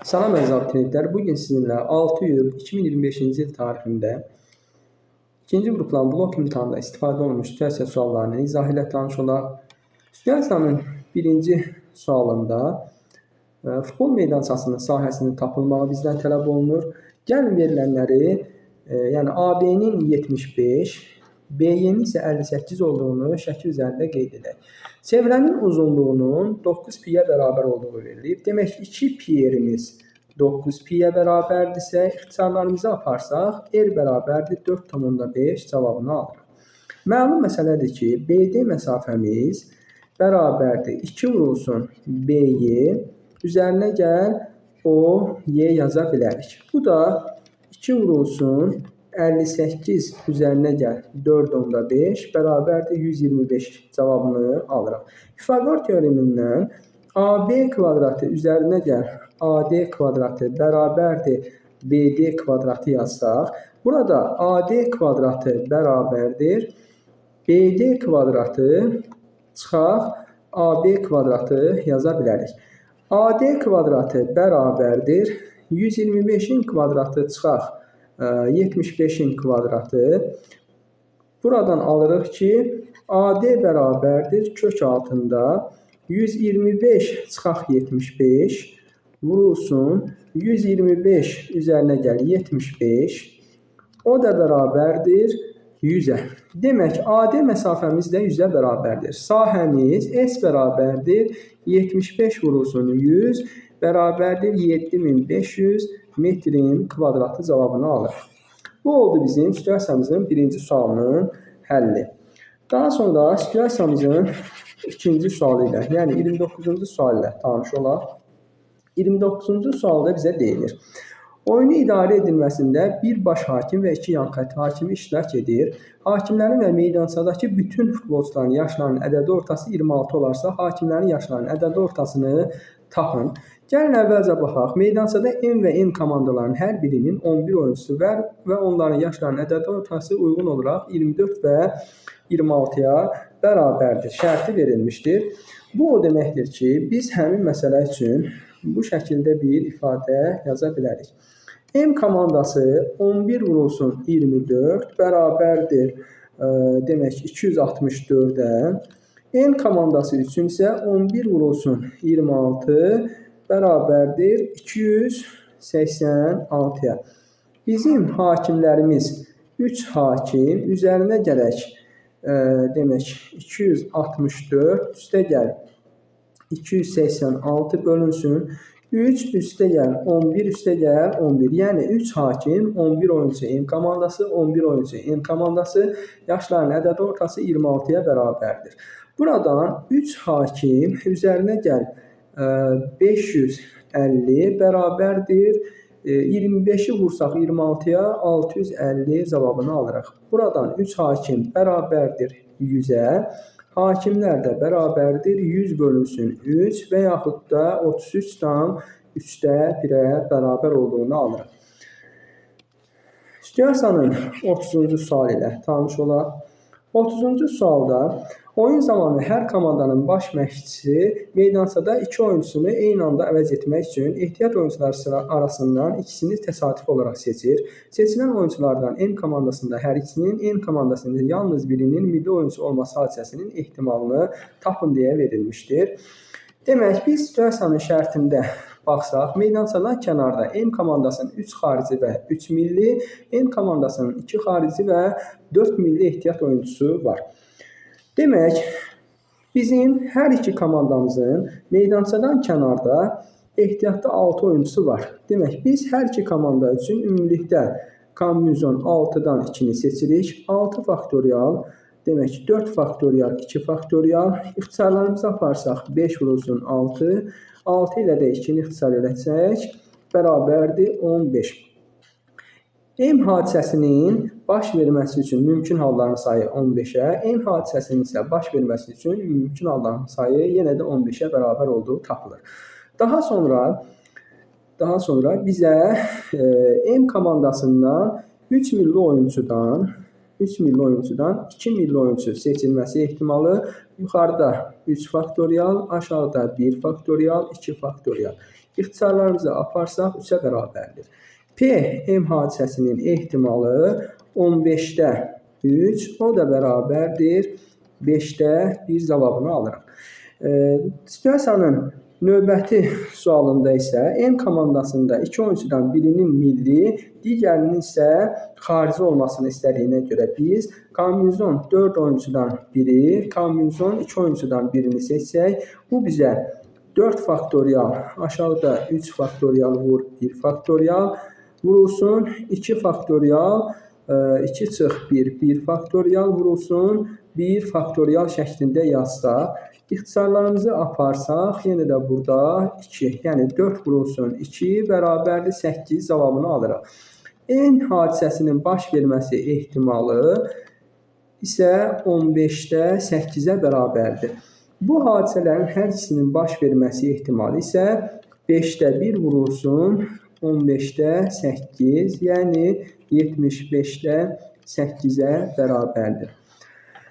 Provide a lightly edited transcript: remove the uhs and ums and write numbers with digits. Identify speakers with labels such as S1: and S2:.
S1: Salam əziz abituriyentlər, bu gün sizinlə 6 iyul 2025-ci il tarixində ikinci qrupların blok imtahanında istifadə olunmuş situasiya suallarının izahı ilə tanış olaq. Situasiyanın birinci sualında futbol meydançasının sahəsinin tapılmağı bizdən tələb olunur. Gəlin verilənləri, yəni AB-nin 75, BY-nin isə 58 olduğunu şəkil üzərində qeyd edək. Çevrənin uzunluğunun 9 pi-yə bərabər olduğu verilib. Demək, 2 pi-yerimiz 9 pi-yə bərabərdirsə, ixtisarlarımızı aparsaq, R bərabərdir 4,5 cavabını alırıq. Məlum məsələdir ki, BD məsafəmiz bərabərdir 2 vurulsun BY, üzərinə gəl O, Y yaza bilərik. Bu da 2 vurulsun 58 üzərinə gəl 4,5 bərabərdir 125 cavabını alırıq. Pifaqor teoremindən AB kvadratı üzərinə gəl AD kvadratı bərabərdir BD kvadratı yazsaq, burada AD kvadratı bərabərdir BD kvadratı çıxaq AB kvadratı yaza bilərik. AD kvadratı bərabərdir 125-in kvadratı çıxaq 75-in kvadratı. Buradan alırıq ki, AD bərabərdir kök altında 125 çıxaq 75 vurulsun 125 üzərinə gəl 75, o da bərabərdir 100-ə. Demək, AD məsafəmiz də 100-ə bərabərdir. Sahəmiz S bərabərdir 75 vurulsun 100 bərabərdir 7500 metrin kvadratı cavabını alır. Bu oldu bizim situasiyamızın birinci sualının həlli. Daha sonra situasiyamızın ikinci sualı ilə, yəni 29-cu sual ilə tanış olaq. 29-cu sualda bizə deyilir. Oyunu idarə edilməsində bir baş hakim və iki yan xətt hakimi iştirak edir. Hakimlərin və meydançadakı bütün futbolçuların yaşlarının ədədi ortası 26 olarsa, hakimlərin yaşlarının ədədi ortasını tapın. Gəlin əvvəlcə baxaq. Meydançada M və N komandalarının hər birinin 11 oyuncusu var və onların yaşlarının ədədi ortası uyğun olaraq 24 və 26-ya bərabərdir. Şərti verilmişdir. Bu o deməkdir ki, biz həmin məsələ üçün bu şəkildə bir ifadə yaza bilərik. M komandası 11 vurulsun 24 bərabərdir, demək 264-ə. N komandası üçün isə 11 vurulsun 26 bərabərdir 286-ya. Bizim hakimlərimiz 3 hakim üzərinə gələk, demək 264 üstə gəl 286 bölünsün 3 üstə gəl 11 üstə gəl 11. Yəni 3 hakim, 11 oyunçu M komandası, 11 oyunçu N komandası yaşlarının ədədi ortası 26-ya bərabərdir. Buradan 3 hakim üzərinə gəl 550 bərabərdir 25-i vursaq 26-ya 650 cavabını alırıq. Buradan 3 hakim bərabərdir 100-ə. Hakimlər də bərabərdir 100 bölünsün 3 və yaxud da 33,3-də 1-ə bərabər olduğunu alırıq. Situasiyanın 30-cu sual ilə tanış olaq. 30-cu sualda oyun zamanı hər komandanın baş məşqçisi meydançada iki oyunçusunu eyni anda əvəz etmək üçün ehtiyat oyunçuları arasından ikisini təsadüfi olaraq seçir. Seçilən oyunçulardan M komandasında hər ikisinin, N komandasında yalnız birinin milli oyunçu olması hadisəsinin ehtimalını tapın deyə verilmişdir. Demək, biz situasiyanın şərtində baxsaq, meydançadan kənarda M komandasının 3 xarici və 3 milli, N komandasının 2 xarici və 4 milli ehtiyat oyunçusu var. Demək, bizim hər iki komandamızın meydançadan kənarda ehtiyatda 6 oyunçusu var. Demək, biz hər iki komanda üçün ümumilikdə kombinizon 6-dan 2-ni seçirik. 6 faktorial, demək 4 faktorial, 2 faktorial. İxtisarlarımızı aparsaq 5 vurulsun 6. 6 ilə də 2-ni ixtisar eləsək, bərabərdir 15. M hadisəsinin baş verməsi üçün mümkün halların sayı 15-ə, N hadisəsinin isə baş verməsi üçün mümkün halların sayı yenə də 15-ə bərabər olduğu tapılır. Daha sonra bizə M komandasından 3 milli oyunçudan 2 milli oyunçu seçilməsi ehtimalı yuxarıda 3 faktorial, aşağıda 1 faktorial, 2 faktorial. İxtisarlarımızı aparsaq 3-ə bərabərdir. P M hadisəsinin ehtimalı 15-də 3, o da bərabərdir 5-də 1 cavabını alırıq. Situasiyanın növbəti sualında isə N komandasında 2 oyunçudan birinin milli, digərinin isə xarici olmasını istədiyinə görə biz kombinizon 4 oyunçudan biri, kombinizon 2 oyunçudan birini seçsək, bu bizə 4 faktorial, aşağıda 3 faktorial vur 1 faktorial vurulsun, 2 faktorial, 2 çıx 1, 1 faktorial vurulsun, 1 faktorial şəklində yazsaq, ixtisarlarımızı aparsaq, yenə də burada 2, yəni 4 vurulsun 2 bərabərdir 8 cavabını alırıq. N hadisəsinin baş verməsi ehtimalı isə 15-də 8-ə bərabərdir. Bu hadisələrin hər ikisinin baş verməsi ehtimalı isə 5-də 1 vurulsun 15-də 8, yəni 75-də 8-ə bərabərdir.